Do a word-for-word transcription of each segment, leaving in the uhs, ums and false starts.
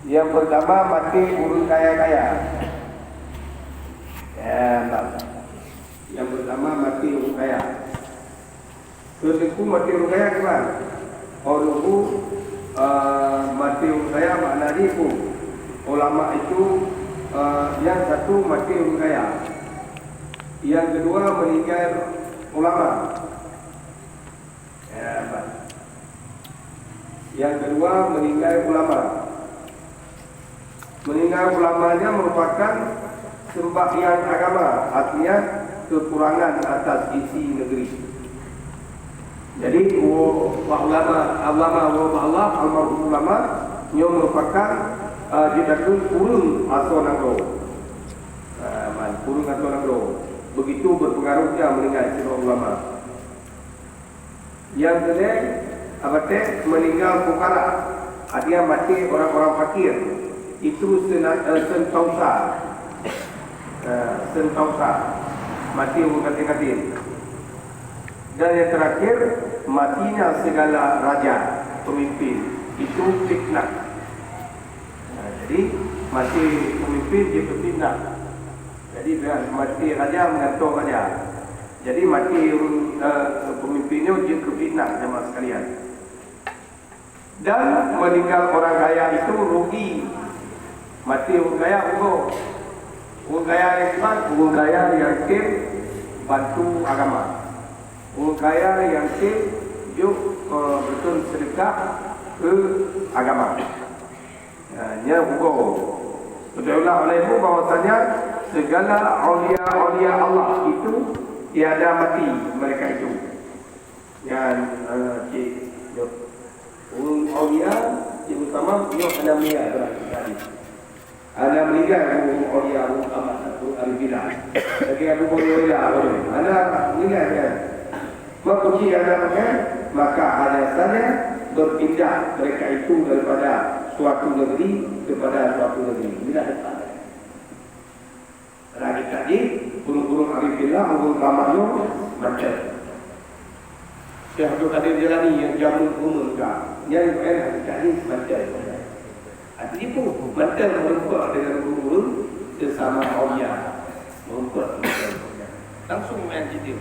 Nyang peurtama, maté ureuëng kaya-kaya. Ya, nah. Nyang peurtama, maté ureuëng kaya. Keudua, maté ureuëng kaya kiban? Qauluhu, eh, maté ureuëng kaya makna jih peue? Ulama itu, eh, nyang satu maté ureuëng kaya. Nyang keudua, meuninggai ulama. Ya, bah. Nyang keudua, meuninggai ulama. Meuninggai ulama nyan meurupakan seumbahyang agama, artinya keukurangan atas isi neugri. Jadi, woe bak ulama, ulama, woe bak Allah, almarhum ulama, nyoe meurupakan, eh, jeuet takheun ureuëng asoe nanggroe. Eh, man, ureuëng asoe nanggroe. Begitu berpengaruhnya meuninggai sidroe ulama. Nyang keulhèe, abatée meuninggai fukara, artinya maté orang-orang fakir. Itu sena-, eh, sentausa. Eh, sentausa. Maté ureuëng gasien-gasien. Dan yang terakhir, matinya segala raja, pemimpin. Itu fitnah. Nah, jadi, maté pemimpin jeuet keu fitnah. Jadi, maté raja meugantoe raja. Jadi, maté ureuëng, eh, pemimpin nyoe jeuet keu fitnah, jamaah sekalian. Dan meninggal orang kaya itu rugi. Maté ureuëng kaya rugi. Ureuëng kaya nyang iman, ureuëng kaya nyang tem bantu agama. Ureuëng kaya nyang tem jok, eh, beutôi seudeukah keu agama. Nah, nyan huköm. Beuteulah oleh itu bahwasanya segala aulia-aulia Allah itu tiada mati mereka itu. Nyan, eh, cit, nyoe. Ureuëng aulia, cit utama, nyoe hana meuninggai, berarti tadi. Hana meuninggai ureuëng aulia, ureuëng amat, ureuëng ahli bidah. Lagèe Abu Hurairah, hana meuninggai nyan. Maka cit hana makan, maka hanya saja berpindah mereka itu daripada suatu negeri kepada suatu negeri. Pindah tempat. Lagèe tadi, ureuëng-ureuëng arifillah, ureuëng ulama nyoe, macam Syekh Abdul Qadir Jailani nyang jameun ureuëng ka. Nyan bukan lagèe tadi, macam Artinya pun, mantong meureumpok deungon ureuëng-ureuëng sesama aulia. Meureumpok mantong. Langsung main cerita.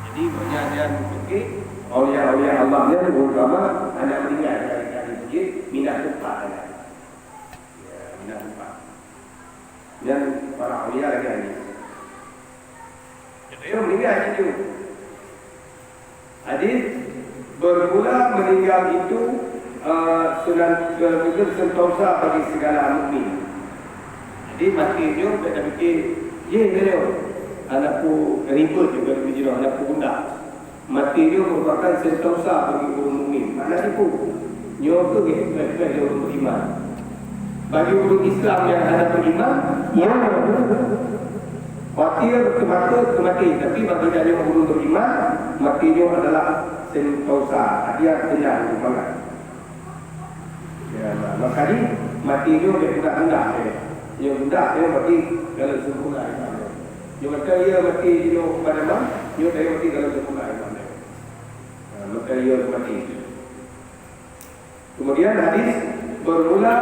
Jadi, banyak nyan mungkin aulia-aulia Allah nyan, ureuëng ulama, hana meuninggai dari tadi, jadi, minah tempat. Ya, minah tempat. Nyan para aulia lagèe nyan. Jadi, meuninggai situ. Hadis, bermula meninggal itu, eh, sunan, eh, itu sentosa bagi segala mukmin. Jadi, maté nyoe, bèk tapikir, "Yeh, nyoe, hana peue ribet juga di sinoe, hana peue gundah." Maté nyoe merupakan sentosa bagi ureuëng mukmin. Makna jih peue? Nyoe keuh gét-gét lé ureuëng beriman. Bagi ureuëng Islam nyang hana beriman, nyoe khawatir teumakot keu maté, tapi bagi tanyoe ureuëng beriman, maté nyoe adalah sentosa, hadiah teunang mangat. Ya, maka jih, maté nyoe bèk gundah-gundah, eh. Nyoe gundah, nyoe maté dalam sempurna iman nyoe. Nyoe maka ia maté jinoe pada ma, nyoe tanyoe maté dalam sempurna iman nyoe. Ha, maka ia maté. Kemudian hadis, bermula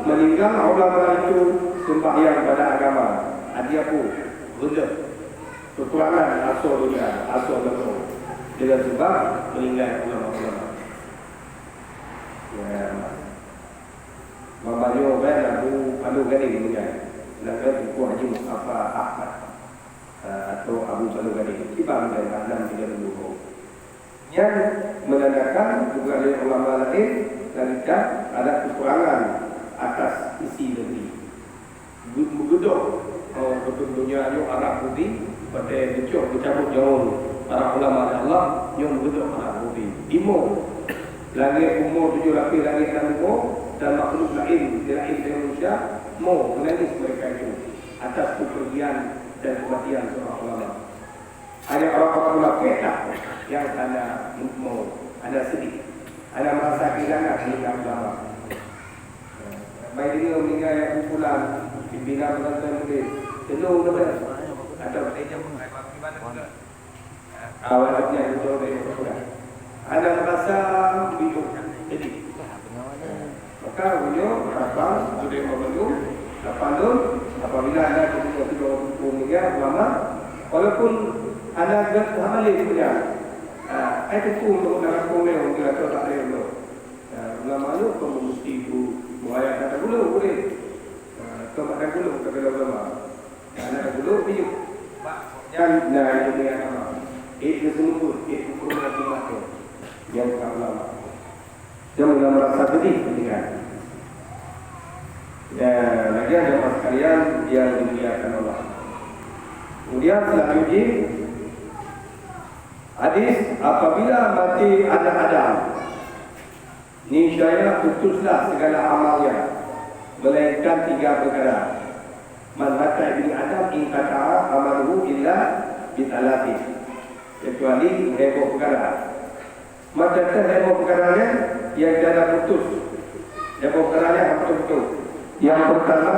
meninggal ulama itu sembahyang pada agama. Hadiah pun, reudeuh, keukurangan asoe donya, asoe nanggroe. Dengan sebab meninggai ulama-ulama. Ya. Bapak nyoe kan Abu Palu Gading meninggai. Sedangkan Teungku Haji Mustafa Ahmad, eh, atau Abu Palu Gading. Kiban meninggai, enam tiga puluh. Nyan menandakan juga oleh ulama lain, dan kita ada kekurangan atas isi negeri. Meugeudok, eh, beutôi donya nyoe Arab Saudi, watèe geucok geucabut nyawa para ulama Allah, nyoe meugeudok Arab Saudi. Imo, langèt bumoe tujoh lapéh langèt dan bumoe, dan makhluk laén, selain dari manusia, mo meunangis mereka itu atas kepergian dan kematian seorang ulama. Hanya orang-orang munafik lah yang hana mau, hana sedih, hana merasa kehilangan nikmat ulama. Baik dia meninggal yang kumpulan, pimpinan pesantren murid, tenung tu kan? Atau awak dia itu dia sudah. Hana merasa bingung, sedih. Maka Uroe nyoe, harapan, budaya mandum, harapan lôn, apabila na keudroe-keudroe ureueng mulia ulama, walaupun hana gét haba lé keumuliaan, ah, ai teungku untuk dalam pengurus, untuk dalam pengurus. Ah, ulama nyoe kon meusti bu-, buaya kata gula boleh. Ah, kon kata gula kata ulama. Karena gula bijak. Dan, nah, itu dia nama. Eh, dia semua, eh, hukum hukum tu. Yang ulama. Jangan merasa sedih dengan. Ya, lagi ada sekalian yang dimuliakan Allah. Kemudian selanjutnya, hadis, apabila mati anak Adam, niscaya putuslah segala amalnya, melainkan tiga perkara. Man mata ibni Adam inqata'a amaluhu illa bitalatin. Kecuali lhèe boh perkara. Mata teuh lhèe boh perkara nyan, nyang cara putus. Lhèe boh perkara nyan hana beutôi-beutôi. Yang pertama,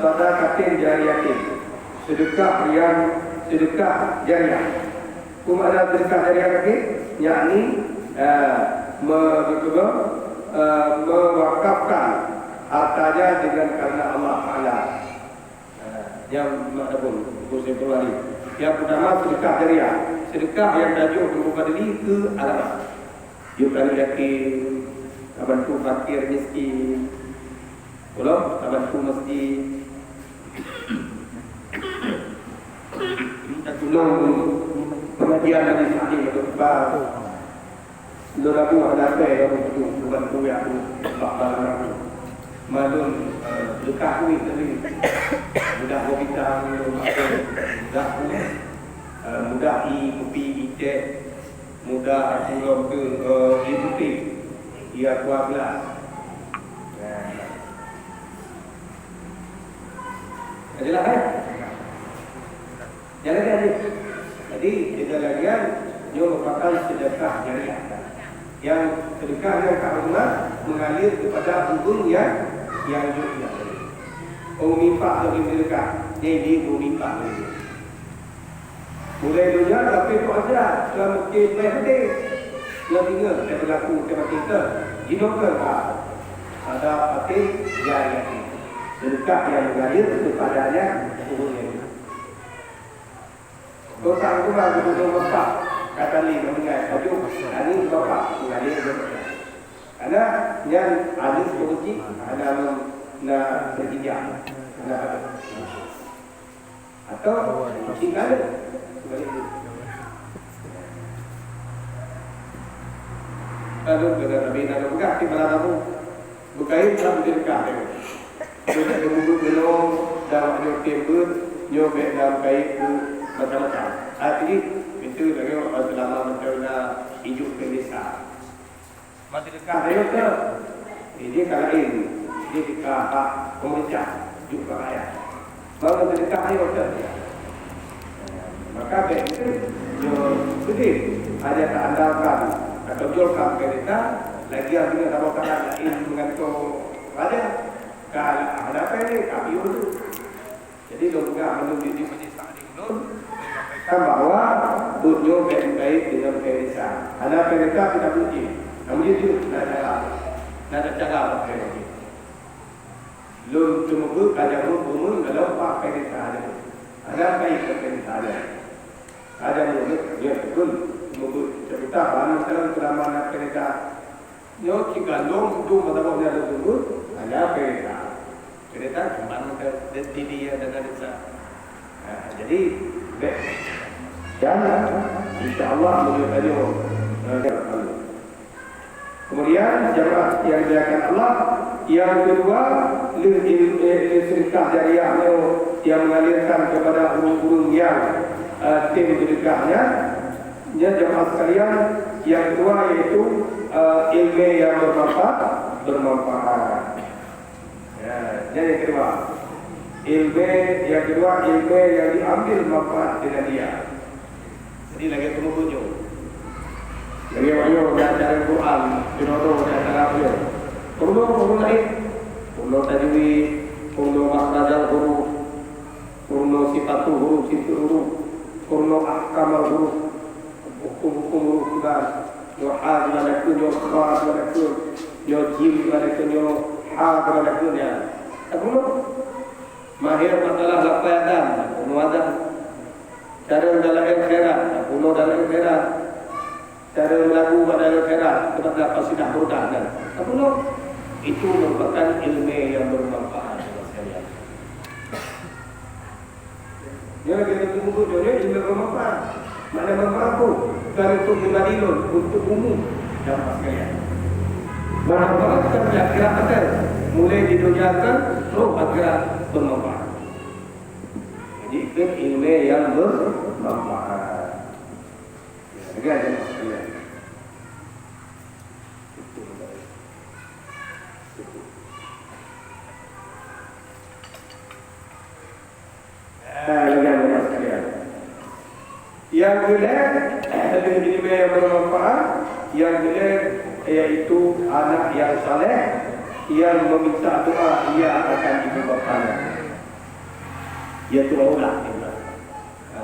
sadaqatin jariyatin. Sedekah yang, sedekah jariah. Peue makna sedekah jariah lagèe? Yakni, eh, me-, beutôi, eh, mewakafkan hartanya dengan karena Allah Taala. Eh, nyang mak tabung, Gus Februari. Yang pertama sedekah jariah. Sedekah yang tajok untuk padili keu agama. Yuk kali yakin, bantu fakir miskin. Ulôn tabantu masjid. Minta tulông pengajian Majelis Taklim atau kibar. Lôn rabu hana pèng lôn tuju bantu ya aku bak barang aku. Malum, eh, deukah kuih tadi. Mudah gobita minum apa. Mudah kuih. Eh, mudah i kupi i teh. Mudah aku lom tu, eh, i putih. I aqua gelas. Nah. Adalah, eh? Jalan-jalan. Jadi, segala-galanya nyoe merupakan sedekah jariah. Yang sedekah yang tak pernah mengalir kepada ureueng yang, yang hidup. Ureueng mimpak lagi sedekah, jadi ureueng mimpak lagi. Mulai dunia tapi tu aja, sudah mungkin main hadis. Yang ingat, saya berlaku, saya mati ke, jinoe ke, ah, ada hati jariah. Sedekah yang mengalir kepadanya, ureueng yang hidup. Kota Guma gubernur Mekah, kata Li meninggai, paju, ani Bapak mengalir. Karena nyan alis politik, ada na berjinjang, ada. Atau tinggal. Lalu kata Nabi, lalu peugah di malam Rabu. Beukait lam seudeukah nyoe. Nyoe bèk geumeubeut keunoe, dan nyoe tem beuet, nyoe bèk na beukait keu macam-macam. Hati jih, pintoe tanyoe selama mantong na ijuk keu desa. Seudeukah nyoe teuh. Jadi ka laén, jadi ka hak pemerintah, juk bak rakyat. Bang seudeukah nyoe teuh. Maka bèk nyoe seudeh hanya taandalkan atau jolkan keu desa, lagi yang dengan sama-sama laén meugantoe raja. Ka hana pèng, ka piôh tu. Jadi lôn peugah mandum di, di majelis taklim lôn, kan bahwa buet nyoe bèk meukaid deungon pèng desa. Hana pèng desa kita buet jih. Namun jih na cara, na cara pakai lagi. Lôn cuma buet ka jameun bumeun dalam empat pèng desa aja. Hana kaid pèng desa aja. Ada mulut, ya betul. Mulut cerita bahan dalam selama nak cerita. Nyoe cigandong dum mata boh nyan tunggu, ada kereta. Kereta kembang ke, ke diri ya dengan desa. Nah, jadi bèk. Dan insya Allah mulut tadi oh. Kemudian jemaah yang dimuliakan Allah, yang kedua, leuh il-, eh, leuh sedekah jariah nyoe yang mengalirkan kepada ureueng-ureueng yang, eh, tem sedekahnya. Ya, jemaah sekalian, yang kedua yaitu, eh, ilmu yang bermanfaat, bermanfaat. Ya, jadi yang kedua, ilmu yang kedua, ilmu yang diambil manfaat dengan dia. Jadi lagi tunggu tujuh. Lagi banyak belajar Al-Quran, jodoh dan cara beliau. Perlu, perlu lain. Perlu tajwid, perlu makhrajal huruf, perlu sifatul huruf, sifatul huruf, perlu ahkamal huruf, hukum-hukum huruf juga. Nyoe ha gimana ke, nyoe kha gimana ke, nyoe jim gimana ke, nyoe Ha, keunan lakoe nyan. Tabunoe. Mahir masalah lapai adan, tabunoe adan. Cara dalam khairat, tabunoe dalam khairat. Cara lagu bak dalam khairat, sebab dah qasidah burdah kan. Tabunoe. Itu merupakan ilmu yang bermanfaat, saudara sekalian. Nyoe lagèe lôn teupeue nyoe, nyoe ilmu bermanfaat. Makna manfaat tu bukan untuk pribadi lôn, untuk umum dan sekalian. Bermanfaat bukan di akhirat saja. Mulai di dunia kan, terus akhirat bermanfaat. Jadi, itu ilmu yang bermanfaat. Ya, dengan jemaah sekalian. Nah, dengan jemaah sekalian. Yang keulhèe, ilmu yang bermanfaat, yang keulhèe, yaitu anak yang saleh, yang meminta doa ia akan ibu bapanya. Yaitu aulat. Ha.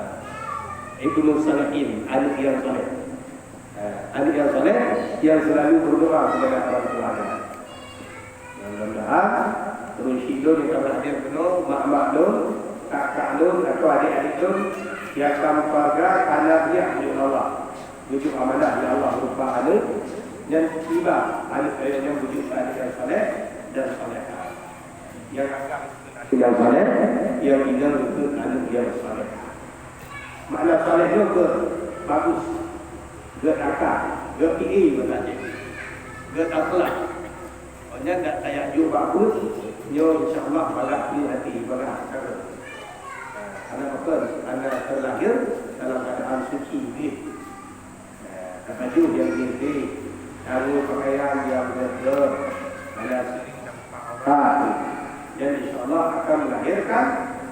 Ibnu Salihin, anak yang saleh. Ha, anak yang saleh yang selalu berdoa kepada orang tuanya. Mudah-mudahan ureueng syiek lôn nyang ka hadir keunoe, mak-mak lôn, kakak lôn, atau adik-adik lôn nyang ka meukeuluwarga, hana riak, ya Allah. Bujuk amanah, ya Allah, rupa aneuk, dan tiba aneuk ayah nyan bujuk aneuk yang saleh dan salehah. Yang agam yang saleh, yang inong keu aneuk yang saleh. Makna saleh nyoe keu bagus, gèt aka, gèt piye meunan jih, gèt akhlak. Awaknyan dak tajak jok bak buet, nyoe insya Allah bagah peue hati, bagah cara. Karena apa? Karena terlahir dalam keadaan suci, beutôi. Tapajoh nyang tinggi, tanggôi pakaian nyang beutôi, hana sering tampak aurat. Dan insya Allah akan melahirkan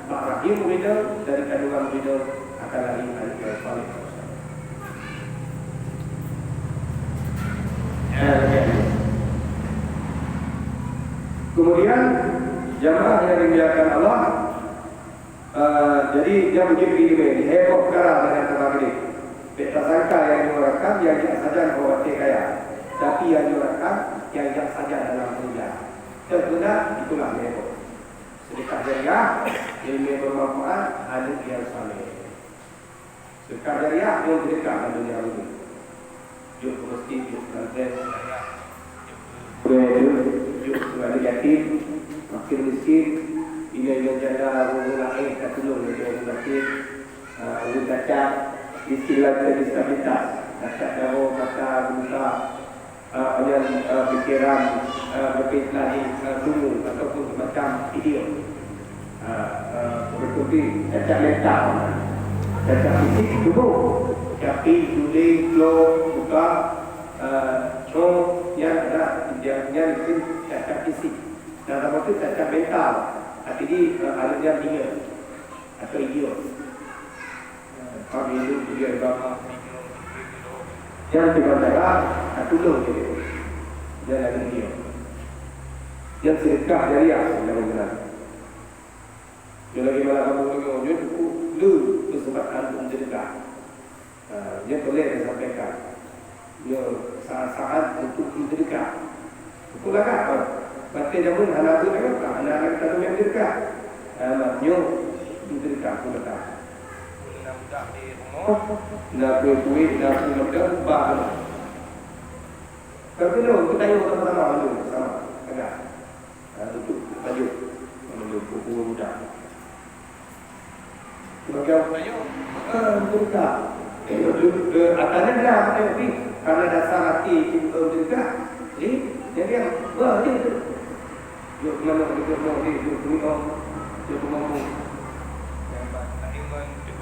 bak rahim ureueng inong, dari kandungan ureueng inong akan lahir aneuk nyang saleh. Ya, ya. Kemudian, jamaah yang dimuliakan Allah, Eh, jadi, nyan beujeuet keu ileumèe, jiheboh peukara dan nyang teuma keudeh. Bèk tasangka nyang nyoe rakan nyang jak sajan bak watèe kaya, tapi nyang nyoe rakan nyang jak sajan dalam keureuja. Teupeuna itulah jiheboh. Seudeukah jariah, ileumèe beumanfaat, aneuk nyang saleh. Seudeukah jariah nyoe seudeukah lam donya ulôn. Jok keu meuseujid, jok keu pesantren, jok keu, jok keu aneuk yatim, fakir miskin, inong-inong janda, ureueng laén, tatulông lé ureueng sakét, ah, ureueng cacat, istilah disabilitas, cacat jaroe, mata, buta, ah, nyan, ah, pikeran, ah, berkaitan, ah, tubuh ataupun semacam idiom. Ah, ah, beutôi cacat mental. Cacat fisik tuboh. Kaki, tulèng, ploh, muka, ah, cong, nyan adalah, nyan, nyan itu cacat fisik. Dan sama tu cacat mental. Artinya, ah, ada nyan ingat. Atau iya. Pamilu dia bapa. Yang di bandara, atulung dia. Dia lagi dia. Yang sedekah jariah, yang benar. Dia lagi malam kamu lagi, dia cukup le kesempatan untuk sedekah. Ha, nyoe peureulèe tasampaikan. Nyoe saat-saat untuk meuseudeukah. Peue lagak, eh? Watèe jameun hana beuet, hana lagèe tanyoe meuseudeukah. Ha, nyoe meuseudeukah, peue lagak. Na kueh-kueh, na peue macam, bah. Tapi nyoe, kita yuk sama-sama, sama-sama. Agak. Ha, untuk baju. Menuju buku muda. Sebagai orang kayu, ha, untuk muda. Eh, eh, atasnya dah, tapi karena dasar hati itu, eh, muda. Jadi, jadi yang, wah, dia tu. Yuk, mana, yuk, mau, yuk, yuk, yuk, yuk, mau.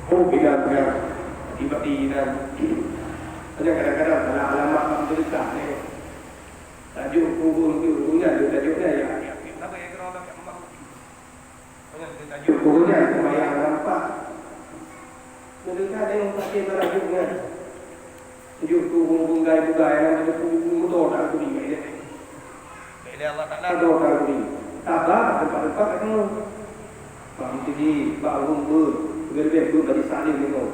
Oh, bila, bila. Tiba-tiba. Hanya kadang-kadang, kalau alamat muda ni. Tajuk kurung tu, kurung nyan, tajuk nyan, ya. Tajuk kurung nyan, sembahyang lam pat. Meunyoe ka teuka tayong pakai tajuk nyan. Tajuk kurung, kurung gai bugai, nyan tajuk kurung motor, tak kurung, ya. Bila Allah Taala, motor, tak kurung. Sabar, tempat-tempat, tak kurung. Bak meuseujid, bak ureueng beuet, leubeh-leubeh beuet bak Salim nyoe.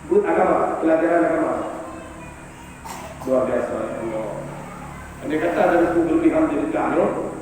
Beuet agama, pelajaran agama. Luar biasa, ya Allah. Andai kata ada buku berlebih alhamdulillah nyoe,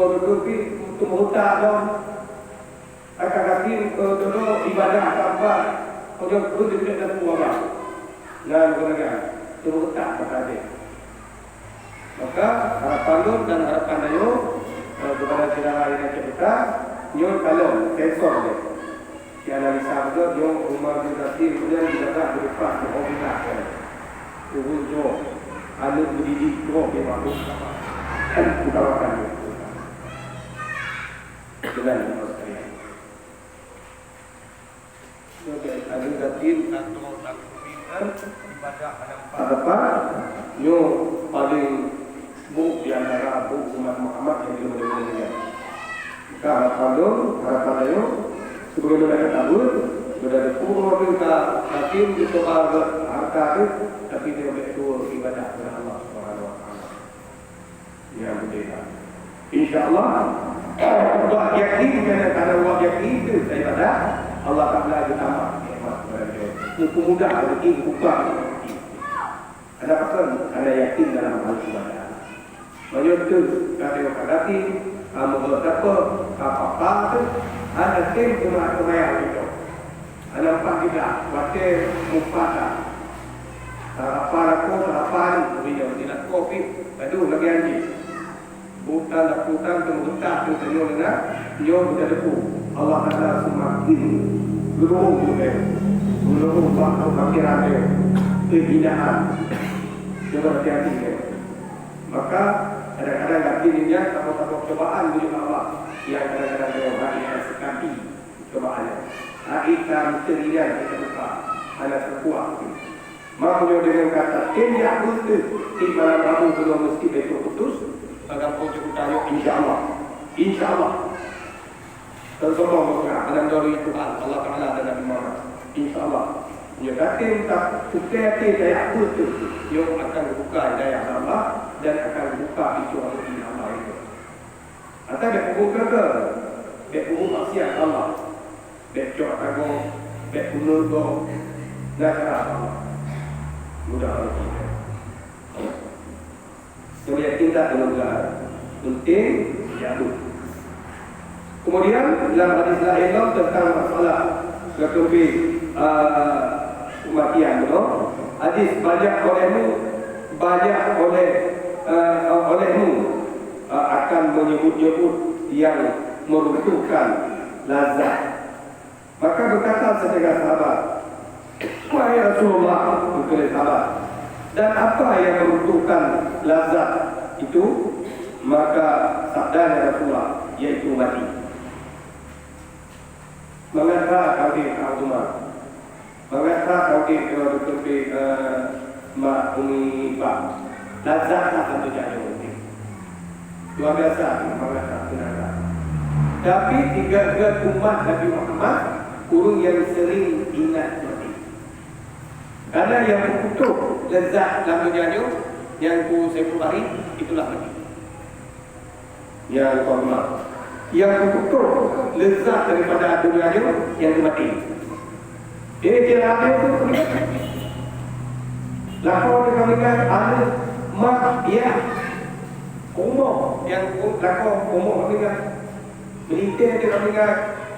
Teungku, teungku pih, teungku utak lom. Akan hati, eh, dulu ibadah tampak, ujong pun dekat dan tua bang. Nah, bukan lagi. Teungku utak, kata dia. Maka, harapan lôn dan harapan tanyoe, eh, kepada saudara yang cerita, nyoe kalon, sensor dia. Di analisa beutôi, nyoe Umar bin Khattab kemudian dijaga di depan, di Umar bin Khattab. Turun nyoe, aneuk mendidik nyoe, dia mampu utamakan nyoe. Dengan Umar sekalian. Sebagai ahli batin atau takbir ibadah dalam apa? Nyoe paling buruk di antara buruk umat Muhammad yang belum ada meninggal. Maka harapan lôn, harapan ayo, sebagaimana kata buet, beda ada pun orang ka yakin dicoba harta tu, tapi dia baik dua ibadah kepada Allah Subhanahu Wa Taala. Ya, betul. Insya Allah, eh, buat yakin, karena, karena buat yakin itu saya pada Allah Taala itu tambah nikmat kepada dia. Itu mudah rezeki, bukan rezeki. Ada apa? Ada yakin dalam hal ibadah. Menyutu kata kata hati, kamu berapa, apa-apa tu, ada tim cuma kemayang itu. Aneuk pat geuda, watèe mupata. Sarapan aku, sarapan, beliau tidak kopi, gaduh lagi anjing. Bukan lakukan pemerintah tu tengok dengar, nyoe bukan debu. Allah Taala semakin geureueng budaya. Geureueng bak pemikiran dia. Kehinaan. Coba hati-hati dia. Maka, kadang-kadang hati ni dia, takut-takut cobaan dari Allah. Yang kadang-kadang dia, hati yang sekali. Cobaan nyoe. Hati tam teuringan kita buka. Hana teukuah. Maka nyoe dengan kata, "Tindak beutôi di malam Rabu keudua meusti Baitul Qudus." Bagaimana pun cerita nyoe, insya Allah. Insya Allah. Tersombong bergerak dalam doa Tuhan, Allah Taala dan Nabi Muhammad. Insya Allah. Nyoe hati tak suka hati daya beutôi. Nyoe akan dibuka hidayah Allah dan akan dibuka pintu rezeki Allah itu. Atau bèk peubuet keureubeuen, bèk peubuet maksiat Allah, bèk cok tanggong, bèk bunuh gob, na cara Allah. Mudah Allah. Kemudian kita keluar penting jatuh. Kemudian dalam hadis lain lom tentang masalah ketubi, uh, kematian tu. Hadis banyak olehmu, banyak oleh, uh, olehmu. Eh, akan menyebut-nyebut yang meruntuhkan lazat. Maka berkata setengah sahabat, "Wahai Rasulullah," kata sahabat, "dan apa yang meruntuhkan lazat itu?" Maka sabdanya Rasulullah, "Yaitu mati." Mengata kau di Umar. Mangat that taudeh droe teuntée, eh, mak Umi Ipa. Lazat that satu jaroe teuntée. Luar biasa mangat that tenaga. Tapi tiga-tiga umat Nabi Muhammad, ureuëng nyang sering ingat mati. Karena nyang putôh lezat lam donya nyoe, nyang ku seubuet tadi, itulah mati. Ya, lupa maaf. Yang kukutuk lezat daripada dunia nyoe, yang mati. Jadi, kira ada tu, lakoe teuka meninggai, aneuk, mak, yah, rumoh, yang lakoe rumoh meninggai. Meulintèe teuka meninggai,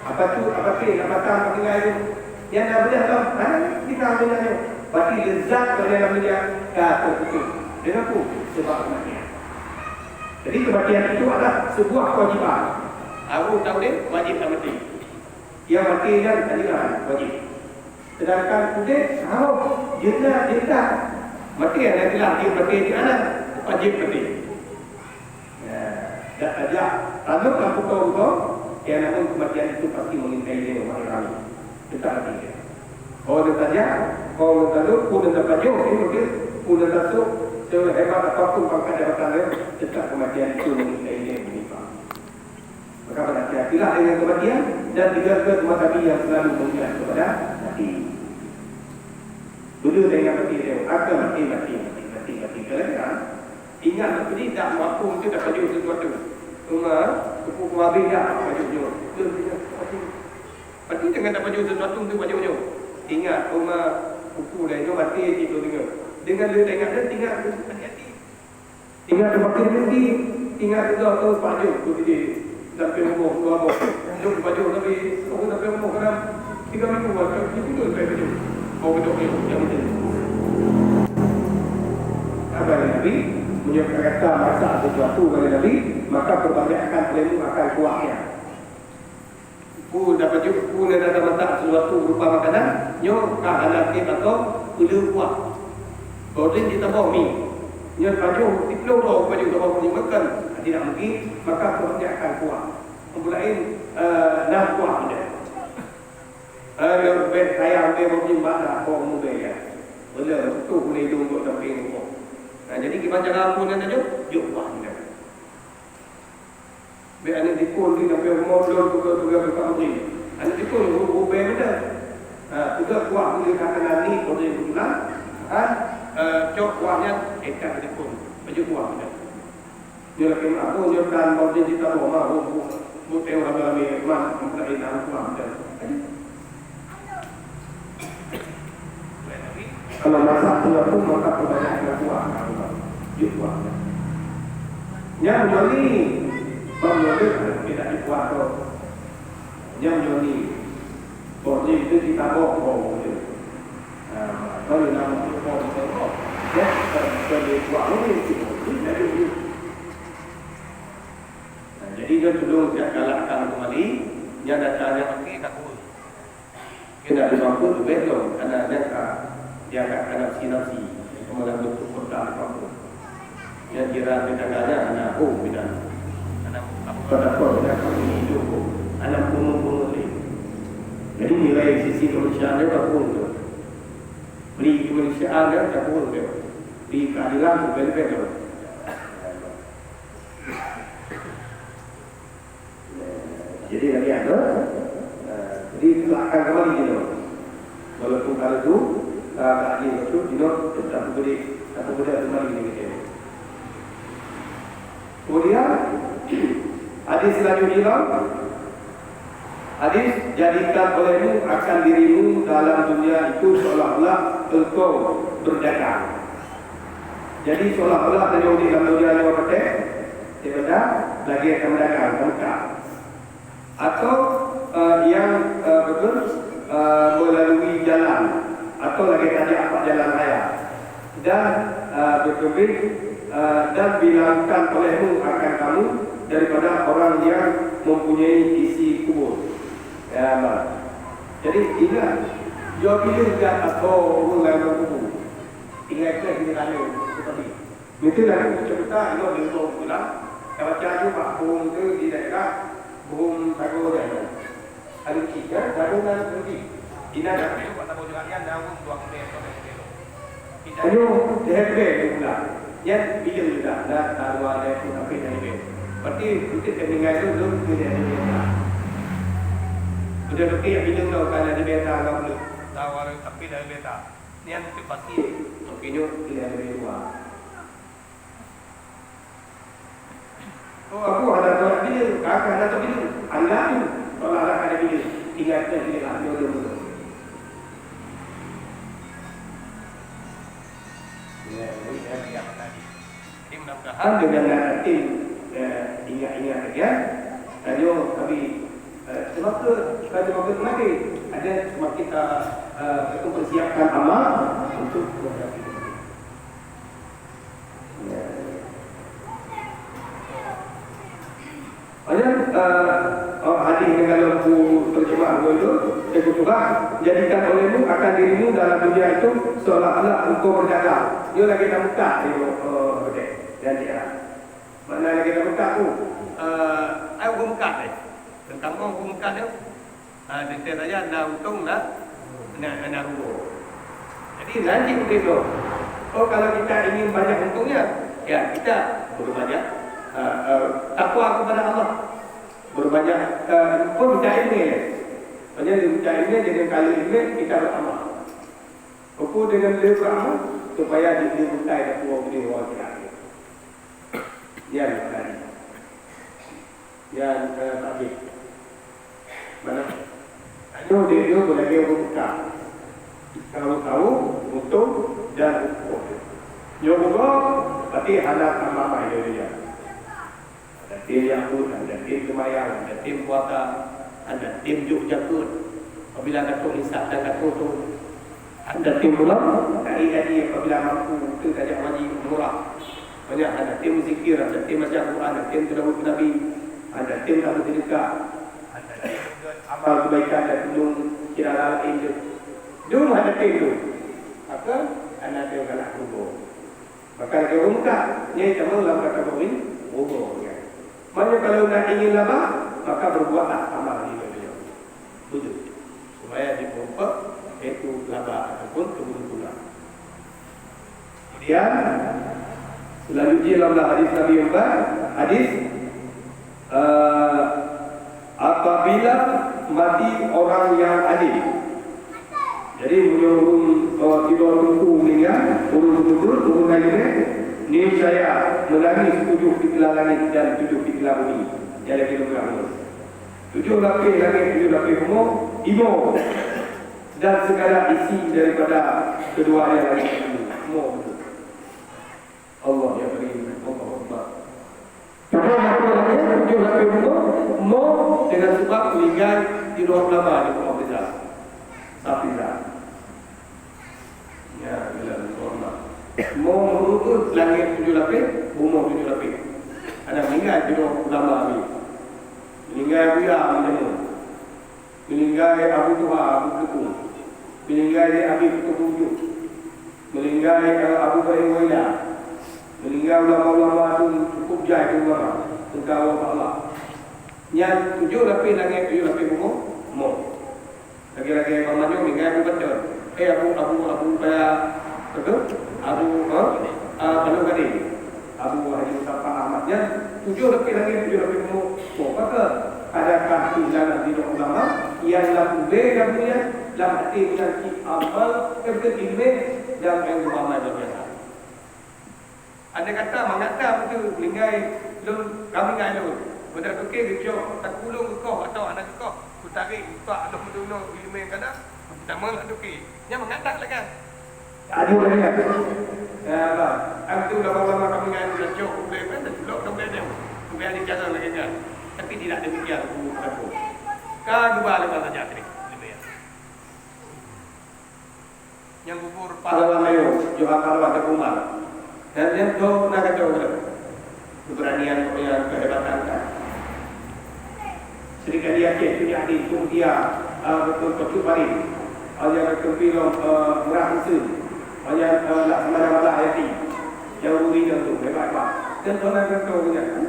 apa tu, apa tu, apa tam meninggai tu. Yang dah bedah tu, ha, kita meninggai tu. Berarti lezat daripada meninggai, ka terputus. Dengan tu, sebab kematian. Jadi, kematian itu adalah sebuah kewajiban. Harus taudeh, wajib tamati. Yang mati kan tadi lah wajib. Sedangkan udeh, harus, jeunah, jeunah. Mati ada jelas, dia mati di anak, wajib mati. Ya, dah saja. Lalu, kan, betul-betul, ya, namun kematian itu pasti mengintai dia, orang ramai. Tetap mati dia. Orang yang tanya, orang yang tanya, pun yang terpajuk, ini mungkin, pun yang tasuk, sehebat apapun pangkat jabatan dia, tetap kematian itu mengintai dia, menimpa. Ingat dengan kematian dan tinggalkan rumah Nabi yang selalu mengingat kepada mati. Dulu saya ingat mati, saya akan mati, mati, mati, mati, mati. Kalau tidak, ingat mati ni tak mampu untuk dapat jauh sesuatu. Cuma, cukup habis dah, maju jauh. Belum, belum, mati. Berarti dengan dapat jauh sesuatu untuk maju jauh. Ingat, cuma, buku dah itu mati, itu dengar. Dengan dia tak ingat, dia tinggal, hati-hati. Ingat teuh makin tinggi, ingat teuh tu pajoh tu di dalam rumoh dua boh. Jom pajoh tapi, oh, dalam rumoh kadang tiga minggu, macam ni pun sampai pajoh. Mau gedok ni, yang itu. Apa yang Nabi? Menyebut kata masa sesuatu kali Nabi, maka kebanyakan olehmu akan kuatnya. Peue na pajoh, peue na gata masak sesuatu berupa makanan, nyoe ka hana treb atau peuleueh kuah. Bak udeb jitaboh mi. Nyoe pajoh siplôh droe pajoh saboh mi makan, tidak mungkin, maka peurutnya akan kuah. Peue laén, eh, na kuah meunan. Eh, nyoe bèk sayang bèk bak mi mak dah, bak mubèk ya. Bela, tuh ulèe idong dok sampéng rumoh. Nah, jadi kiban cara peue na jok, jok kuah meunan. Bèk aneuk dikon di sampoe rumoh lôn tuga-tuga buka bri. Aneuk dikon ru-, rubèe meunan. Ha, tuga kuah bri ka keunan ni bri bulan. Ha, eh, cok kuah nyan, eh, ka dikon. Baju kuah meunan. Nyoe lakèe mak, oh, nyoe tan bri di taboh ma, oh, bu-, bu teuh ramè-ramè, man, buka inang kuah meunan. Kalau masak dua pun, maka kebanyakan kuah. Yuk kuah. Nyang joli, bang joli, tidak dikuah tu. Nyang joli, bang joli itu kita bawa, bawa tu. Ah, baru nama tu, bawa tu, bawa. Ya, kalau dikuah, oh, itu, itu, jadi, itu. Nah, jadi, dia tudung siap galakkan kembali, dia datang, dia pakai, tak kuah. Keunan dimampun leubeh lom, hana nyang ka dianggap ka nafsi-nafsi, meunyoe bentuk kota dimampun. Nyang jiran tetangga nyan hana hom bidan. Hana apa-apa, hana apa-apa, hidup hom. Hana pungo-pungo lé. Jadi, nilai sisi kemanusiaan nyoe ka phôn tu. Bri kemanusiaan nyoe ka phôn tu. Bri keadilan leubeh-leubeh lom. Jadi, lagèe nyan, eh, jadi, silakan kembali di nyoe. Walaupun kalau tu, eh, tak adil betul, di nyoe, tetap boleh, tetap boleh kembali di nyoe. Kemudian, hadis selanjutnya, hadis, "Jadikan olehmu akan dirimu dalam dunia itu seolah-olah engkau berdagang." Jadi, seolah-olah tanyoe di dalam dunia nyoe patéh, Daripada lagèe ka meudagang, ka meukat. Atau, eh, nyang, eh, beutôi, eh, meulalu jalan, atau lagèe tajak bak jalan raya. Dan, eh, beutôi, eh, dan bilangkan olehmu akan kamu daripada orang yang mempunyai isi kubur. Ya, bah. Jadi, ingat, jaweueb piléh that atau ureueng lam kubur. Tinggai keuh di dalam kubur. Mungkin dalam buku cerita, inoe di Gunung Bulan, saya baca juga buku itu di daerah Gunung Sago Jaya. Ada tiga, Sago dan Budi. Ina dah pergi buat tamu juga, yang daun dua kali atau tiga kali. Ayo, dihebe di bulan. Yang bilang juga, dah tahu ada pun tapi dari bel. Berarti, mungkin saya meninggal tu, belum dia dari beta. Udah tapi yang bilang tahu kan dari beta, enggak boleh. Tahu ada tapi dari beta. Nyan teuh pasti, tapi nyoe pilihan leubeh dua. Oh, aku hana teuh bila, kakak hana teuh bila. Anda tu, kalau anak ada bila, tinggal kita bila lah, jodoh dulu. Ya, jadi saya bagi apa tadi? Jadi, mudah-mudahan dengan yakin, eh, ingat-ingat lagi, ya. Tanyoe kami, eh, semakin, semakin, semakin mati, ada semakin, eh, eh, mempersiapkan amal untuk menghadapi. Ya. Banyak, eh, oh, hadis yang kalau ku terjemah dulu, saya ku surah, "Jadikan olehmu akan dirimu dalam dunia itu seolah-olah engkau berdagang." Dia lagi nak buka dia, eh, betul. Dan dia. Mana lagi nak buka tu? Eh, ai ureueng Mekah deh. Tentang ureueng Mekah tu. Ha, teuntèe saja na untông na, na, na rugoe. Jadi, na cit udép tu. Oh, kalau kita ingin banyak untungnya, ya, kita perbanyak, eh, eh, takwa kepada Allah. Berbanyak, eh, pun minta ilmu. Banyak minta ilmu, dengan kali ilmu kita beramal. Apa dengan dia beramal? Supaya dia, dia bukai dan buang dia orang jahat. Yan tadi. Yan, eh, tadi. Mana? Ayo dia, dia boleh dia buka. Tahu-tahu, untung dan hukum. Nyoe buka, berarti hana tambah main dia. Hana tem nyambut, hana tem seumayang, hana tem puasa, hana tem jok jakeuet. Apabila ka trok nisab dan ka trok tu, hana tem pulang, kali-kali apabila mampu, tu tajak haji umrah. Banyak hana tem zikir, hana tem baca Quran, hana tem tilawat Nabi, hana tem tamu sedekah, hana tem amal kebaikan dan gunung kira lain tu. Dum hana tem tu. Maka hana tem galak kubur. Maka lagèe ureueng muda, nyan tamong lam kategori rugoe nyan. Maknanya kalau nak ingin laba, maka berbuatlah amal di dunia. Betul. Supaya diperompak, yaitu laba ataupun keberuntungan. Kemudian, selanjutnya dalam hadis Nabi empat, hadis Eh, apabila mati orang yang adil. Jadi, meunyoe ureueng, eh, sidroe teungku meuninggai, ureueng beutôi, ureueng laén, niscaya meunangis tujoh sikila langit dan tujoh sikila bumi. Nyang lagèe lôn peugah nyoe. Tujoh lapéh langit, tujoh lapéh bumoe, imoe. Dan segala isi daripada keduanya langit dan bumi. Imoe. Allah ya Karim, Allahu Akbar. Tujoh lapéh langit, tujoh lapéh bumoe, mo dengan sebab meuninggai di luar ulama di Pondok Pesantren. Tapi dah. Ya, bila ulama. Mo meureubeut langit tujoh lapéh, bumoe tujoh lapéh. Ada meuninggai di luar ulama ni. Meuninggai buya meunyoe. Meuninggai Abu Tuha, Abu Teungku. Meuninggai Abi Teungku Bujuk. Meuninggai, eh, Abu Bae Waila. Meuninggai ulama-ulama tu cukup jai tu ulama. Teuka Allah Taala. Nyan tujoh lapéh langét, tujoh lapéh bumoe, mo. Lagèe-lagèe Imam Manjung meuninggai Abu Bakar. Eh, Abu, Abu, Abu Baya, betul? Abu, ha? Ah, Banu Gadi. Abu Haji Mustafa Ahmad nyan, tujoh lapéh langét, tujoh lapéh bumoe. Boh, maka adakah kehilangan ridha ulama nyang lam ubé kamoe nyan, lam até meunan cit amal, keubeuteun ileumèe, dan nyang geuamal nyang biasa? Andai kata mangat that beutôi meuninggai lôn, ka meuninggai lôn, meunan toké geucok, takulông geukoh atawa hana geukoh, kutarek utak lôn meudunoe ileumèe nyang ka na, tamong lam toké. Nyan mangat that lagèe. Aduh, banyak. Ya, bah. Aku dah bawa makan dengan cok, boleh kan? Lok dong dia. Kemudian dia jalan lagi kan. Tapi tidak demikian aku, aku. Kan dua lepas saja tadi. Lebih ya. Yang gugur pahlawan ayo, Johan pahlawan ke rumah. Dan dia tu nak kacau ke? Keberanian, keberanian, kehebatan kan. Sri Kandi Aceh tu jadi tu dia, ah, betul betul paling. Hanya betul pilong, ah, murah usul. Hanya, ah, nak semana malah hati. Yang ruri dan tu, hebat hebat. Dan tuan dan tuan punya, kan?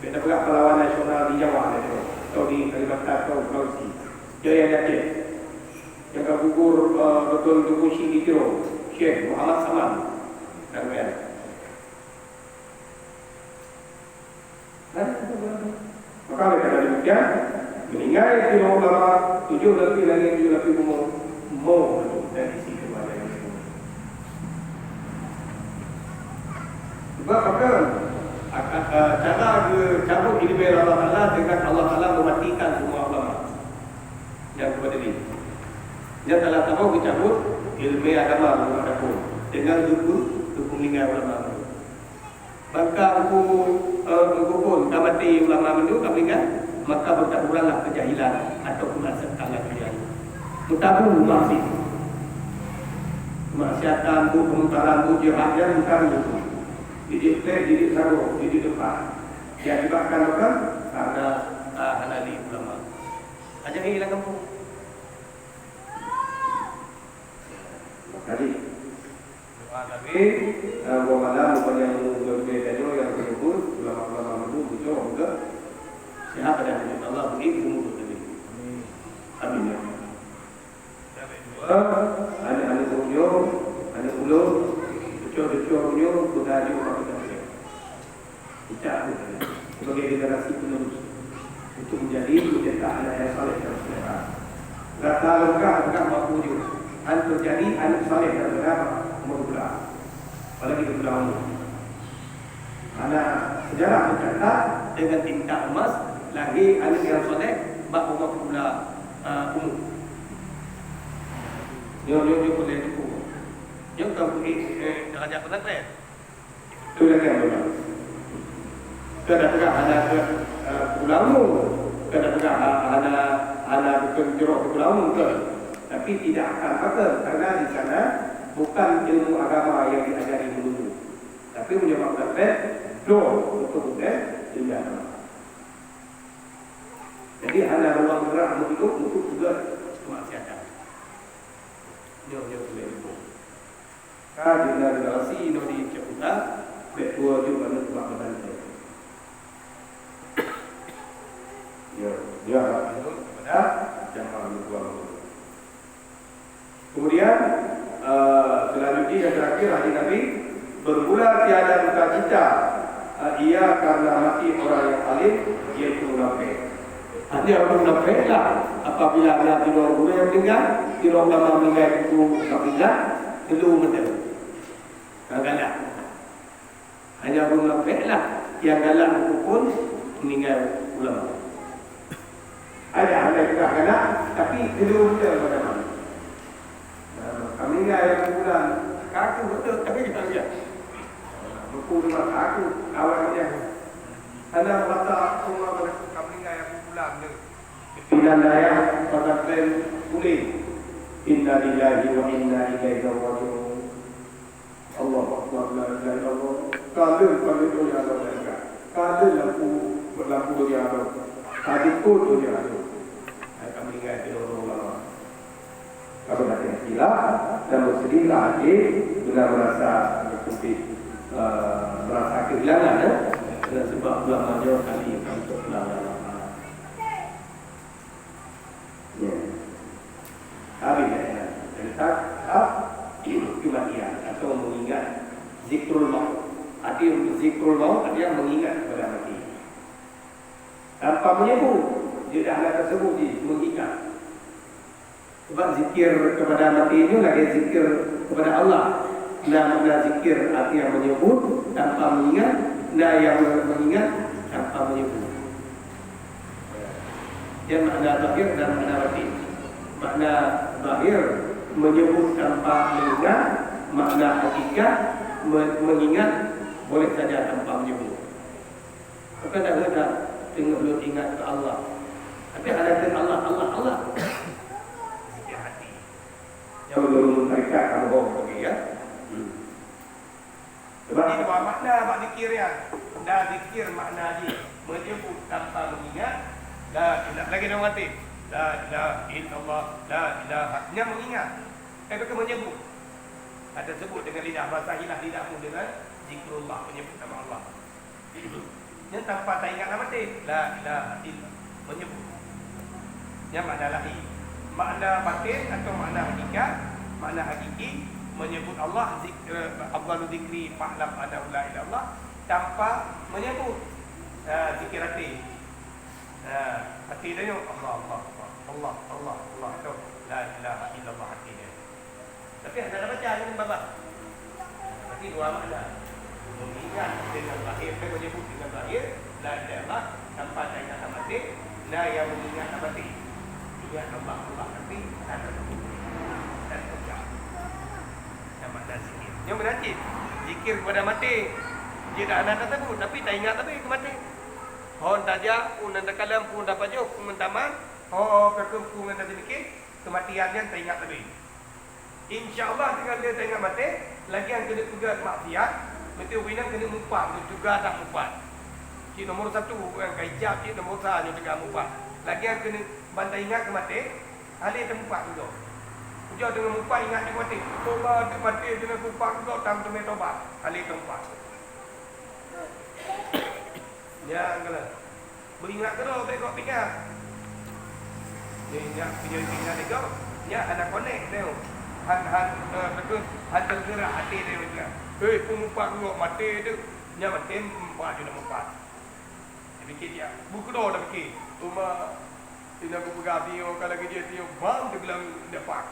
Beda pula pahlawan nasional di Jawa, dia tu. Atau di Kalimantan, atau Sulawesi. Jaya Aceh. Yang gugur, ah, betul tu kunci di Tiro. Syekh Muhammad Saman. Dan lain. Maka oleh karena demikian, meuninggai sidroe ulama, tujoh lapéh langét, tujoh lapéh bumoe, mo dari isi kebahagiaan. Sebab apa? Akan, eh, cara geucabut ileumèe Allah Taala dengan Allah Taala mematikan semua ulama. Yang kepada ni. Yang telah tahu geucabut ileumèe agama ulama dapur dengan hukum, hukum meninggal ulama. Maka hukum, eh, hukum pun ka maté ulama mandum ka meuninggai, maka bertaburanlah kejahilan ataupun asekkan lagi. Mutabu maksiat. Maksiatan, bu kemungkaran, bu jihad, dan mungkaran itu. Didik plek, didik sagoe, didik depan. Diakibatkan apa? Karena, ah, hana lé ulama. Aja hilang kampung. Tadi. Doa kami, eh, buah malam, bukan yang menunggu lebih dari yang menunggu, ulama-ulama menunggu, betul, betul. Sehat dan insya Allah, begitu menunggu tadi. Amin, ya. Aneuk-aneuk ulôn, aneuk ulôn, cucu-cucu ulôn, buta aju bak geutanyoe. Cicak tu tadi. sebagai generasi penerus untuk menjadi, mencetak anak yang saleh dan soleha. Rata lôn peugah, peugah bak peujeuet, han teujadi aneuk saleh dan soleha bak umu dua belas, apalagi dua belas umu. Hana, sejarah mencatat dengan tinta emas lahé aneuk nyang saleh bak umu dua belas, eh, umu. Nyoe, nyoe, nyoe boleh cukup. Nyoe ka beuet, eh, darajat pesantren. Itu lagèe memang. Kada peugah hana ke, eh, ulama, kada peugah ha-, hana, hana bukon jroh ulama ke. Tapi tidak akan pakai, karena di sana bukan ilmu agama yang diajari meunurut. Tapi meunyoe bak praktek, dong untuk bukan ilmu agama. Jadi hana ruang gerak untuk, untuk juga kemaksiatan. Nyoe, nyoe, nyoe. Ka generasi inoe di Ceukuta, bèk tuwo jeuet aneuk bak meunan teuh. Ya, ya, kepada jamaah meutuwah. Kemudian, eh, selanjutnya yang terakhir, hadis Nabi, bermula tiada duka cita, eh, ia karena mati orang yang alim, yaitu munafik. Hanya munafik lah, apabila na sidroe gurèe meuninggai, sidroe ulama meuninggai, itu munafik lah, teuh meuteumé. Ka galak. Hanya munafik lah nyang galak meuhuköm meuninggai ulama. Ada hana juga galak, tapi teuh meuteumé pada malam. Nah, kami ni ayah bulan, kaku betul, tapi kita lihat. Buku rumah kaku, kawan dia. Ada mata rumah mana kami ni ayah bulan tu. Pimpinan dayah pesantren Ulin. Innalillahi wa inna ilaihi raji'un. Allahu Akbar, la ilaha illallah. Ka lheueh paléng donya lom, ka lheueh lampu, lampu donya lom. Ka lheueh donya lom. Hai ka meuninggai sidroe ulama. Ka beuhati-hatilah dan bersedihlah hati, bila merasa tersempit, eh, merasa kehilangan, eh. Kerana sebab ulama nyoe kali untuk ulama. Ya. Habis ya, ya. Tentang, ah, kematian atau mengingat zikrul maut. Arti zikrul maut, artinya mengingat kepada mati. Tanpa menyebut, dia dah ada tersebut di mengingat. Sebab zikir kepada mati itu lagi zikir kepada Allah. Nah, makna zikir artinya menyebut tanpa mengingat, nah yang mengingat tanpa menyebut. Dia makna zahir dan makna batin. Makna zahir menyebut tanpa mengingat, makna hakikat me-, mengingat boleh saja tanpa menyebut. Maka dah ada teungoh lôn ingat keu Allah. Tapi hana kheun Allah, Allah, Allah. Zikir hati. Nyang meunurut tarekat kamoe lagèe, ya. Hmm. Jadi, dua makna bak zikir nyan. Na zikir makna jih menyebut tanpa mengingat. La ilaha, lagèe dalam hati. La ilaha illallah, la ilaha. Nyan mengingat. Eh, bukan menyebut. Ada sebut dengan lidah, bahasa hilah lidahmu dengan zikrullah, menyebut nama Allah. Nyan tanpa taingat nama teuh. La ilaha illa, menyebut. Nyan makna lahir. Makna batin atau makna hakikat, makna hakiki, menyebut Allah, zik-, eh, afdalu zikri, fa'lam annahu la ilaha illallah, tanpa menyebut, eh, zikir hati. Eh, hati dia nyoe, Allah, Allah, Allah, Allah, Allah, Allah, tu. La ilaha illallah hati dia. Tapi hana baca dengan babah. Berarti dua makna. Mengingat dengan zahir, kan menyebut dengan zahir, la ilaha illallah, tanpa taingat nama teuh, na yang mengingat nama teuh. Ingat Allah, Allah, tapi tak ada. Tak ada. Nama dan zikir. Yang berarti, zikir kepada mati. Dia dah ada tersebut, tapi tak ingat tapi ke mati. Hon tajak, pun dan takalam, pun dan pajoh, pun mentaman, ho, ho, kakun, pun dan sedikit, kematian yang teringat lebih. Insya Allah, tinggal dia tengah maté, lagi nyang keuneuk peugah maksiat, meuteumé inong keuneuk mupat, meucegah dak mupat. Cit nomor satu, ureueng ka ijab, cit nomor sa nyoe teuka mupat. Lagi nyang keuneuk ban taingat keu maté, hana teumupat keu gob. Ujoe teungoh mupat ingat keu maté. Toba teuk maté teungoh mupat keu gob, tam teumé toba, hana teumupat. Nyang galak. Beuingat keudroe bèk gob ingat. Nyoe ingat, nyoe ingat lé gob. Nyan hana konek nyoe. Han, han, eh, beutôi, han teugerak até nyoe ingat. Hei, peumupat gob maté teuh. Nyan maté mupat jinoe mupat. Dia beukeudroe lam pike. Uma, ina geupeugah tiyoe ka lagée jih tiyoe bang teubilang dapat.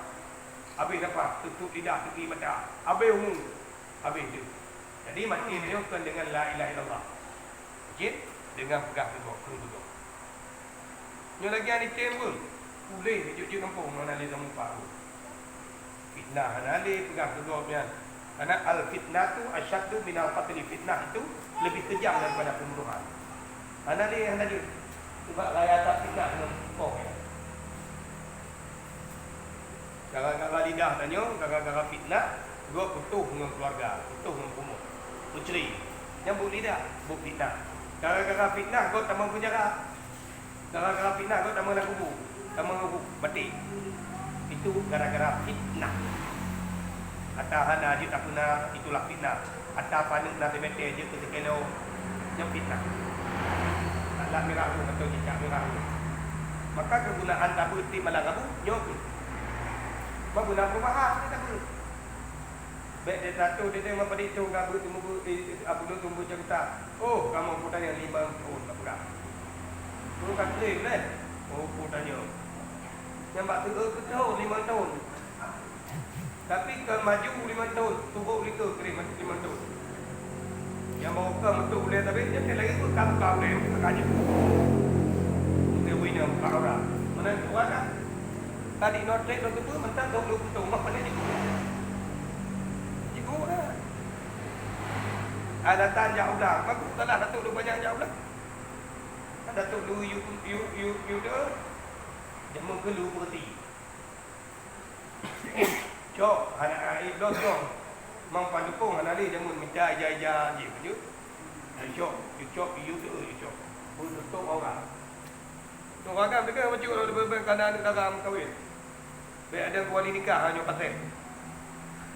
Habéh dapat, tutup lidah, tutup mata. Habéh umu. Habéh deuh. Jadi maté meunyoe kon deungon la ilaha illallah. Jeuet deungon peugah keu gob, keu gob. Nyoe lagée aneuk tem pun. Uleh jeuet-jeuet gampông ngon aneuk tem mupa. Fitnah hana lé peugah keu gob nyan. Karena al-fitnatu asyaddu minal qatli. Fitnah itu lebih kejam daripada pembunuhan. Hana lé, hana lé. Sebab raya that fitnah ngon poh nyan. Gara-gara lidah tanyoe, gara-gara fitnah, gob putôh ngon keuluwarga, putôh ngon peurumoh. Putri, nyang buet lidah, buet fitnah. Gara-gara fitnah, gob tamong peunjara. Gara-gara fitnah, gob tamong lam kubu, tamong lam kubu, maté. Itu gara-gara fitnah. Ata hana jeuet tapeuna, itulah fitnah. Ata paneuk na teumeutée jeuet keu sikilo, nyan fitnah. Talat mirah rhueng atau cicak mirah rhueng. Maka keugunaan tabeuet tieb malam Rabu, nyoe kheueh. Meuguna peurubahan, tabeuet. Bék teutatô, teudeungoe padit thon ka beuet teumeubu-, eh, eh, Abdul teumeubu cerita. Oh, kamoe peue tanyoe limong thon ka peugah. Peue ka treb lé? Oh, peue tanyoe. Nyang bak teueu keu thon, limong thon. Tapi kon maju limong thon, tuboh likot treb maju limong thon. Nyang bawa ka meutuek ulée tapi nyan lagi pun ka buka ulée, buka kaju. Mungkin bui nyan buka orang. Mana tu orang kan? Tadi note rate lôn teupeu mantong dua puluh peuet, mak pandai jiku. Jiku dah. Alatan jak ulang. Bagus salah Datuk Lu banyak jak ulang. Kan Datuk Lu yu yu yu yu tu. Jameun keulu berhenti. Cok, hana ai blosong. Mang pandukong hana lé jameun mita ija-ija jih. Cok, cok yu tu cok. Meunutôp aurat. Ureueng agam teuka bacut lôn leubeh-leubeh kana aneuk dara meukawen. Bék ada wali nikah nyoe paséh.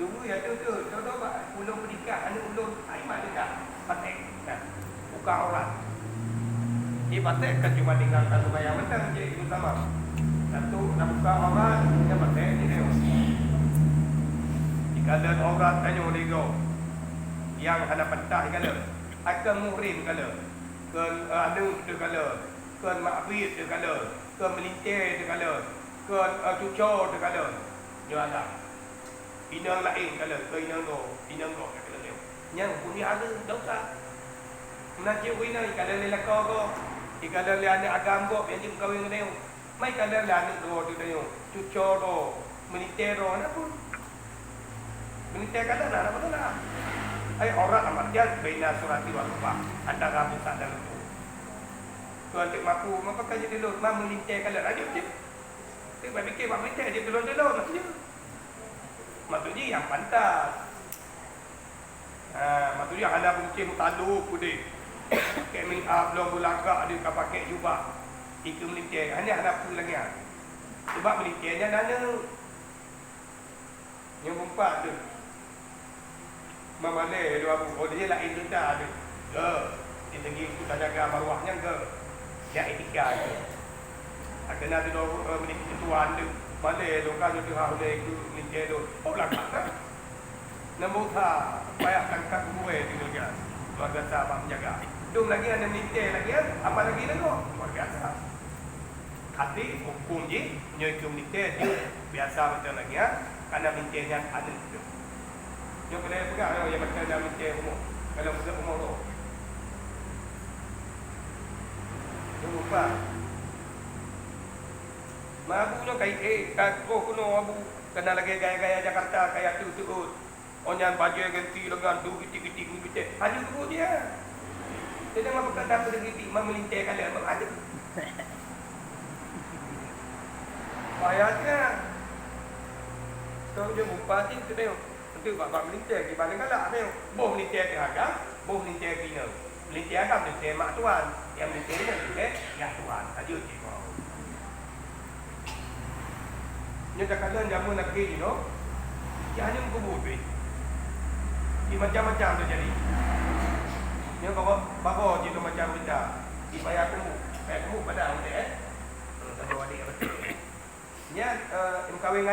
Tunggu ya tu tu, contoh bak ulôn peunikah aneuk ulôn, ai mak nikah paséh. Nah, buka aurat. Di paséh kan cuma tinggal satu bayang mentang je itu sama. Satu nak buka aurat, dia paséh ni dia. Dikalon aurat tanyoe lego. Yang hana pantah dikalon. Akan muhrim kalon. Kon aneuk teukalon. Kon mak abit teukalon. Kon meulintée teukalon, kon, eh, cuco teukalon. Nyoe agam. Inong laén kalon, kon inong gob, inong gob teukalon nyoe. Nyan huköm jih hareuem, dosa. Meunan cit ureueng inong ikalon lé lakoe gob, ikalon lé aneuk agam gob nyang jeuet meukawen ngon nyoe. Ma ikalon lé aneuk droe teuh nyoe, cuco droe, meulintée droe, hana peue. Meulintée kalon hana peue na. Ai aurat amat jal baina surati wa ruba, antara pusat dan leumpung. Tuhan teuk mampu, maka ka jeuet tulông, ma meulintée kalon, lanjut jeuet. Teuk bak pike bak meulintée jeuet tulông-tulông, maksud jih. Maksud jih nyang pantas. Ha, maksud jih hana bungcéh meutalô peudeh. Pakai make up lom beulagak deuh ka pakai jubah. Ikeu meulintée, hana, hana peue lagée nyan. Sebab meulintée nyan aneuk. Nyang keumpat tu, memalée dua buah, oh, dia laén cerita tu. Ke, di segi untuk tajaga maruah nyan ke, jak etika tu. Kena tu dua, eh, meunyoe tuan tu, malée tu kan tu hah ulée tu, meulintée tu. Oh, lakak kan? Nambah usaha, payah tangkap gurée tu juga. Luar biasa abang menjaga. Dum lagi ada meulintée lagi, eh? Apa lagi lagoe? Luar biasa. Até huköm jih, meunyoe ikeu meulintée jeuet biasa mantong lagée nyan, kana meulintée nyan aneuk jih. Nyoe keuneuk peugah nyoe nyang mantong na meulintée rumoh, kalau peugah rumoh roh. Nyoe rupa. Mabu nyoe kai, eh, ka troh keunoe mabu, kana lagée gaya-gaya Jakarta, kaya teuh-teuôt. Oh nyan bajée ganti lengan du gitik-gitik ngon gitik. Haju teubuk dia. Dia jangan bukan takut gitik, ma meulintée kalon, ma ada. Payah dia. Kau je bupati tu tengok. Nanti bak, bak meulintée, di balik galak tengok. Boh meulintée ke agam, boh meulintée ke inong. Meulintée agam, meulintée mak tuan. Nyang meulintée inong, meulintée yah tuan. Haju cit kau. Nyoe takalon jameun akhé jinoe, nyan hana meukeubut pih. Di macam-macam teujadi. Nyoe bagoe, bagoe jinoe macam mita. Di payah teumbu, payah teumbu padang udép, eh. Hmm, saboh adik beutôi. Nyan, eh, meukawen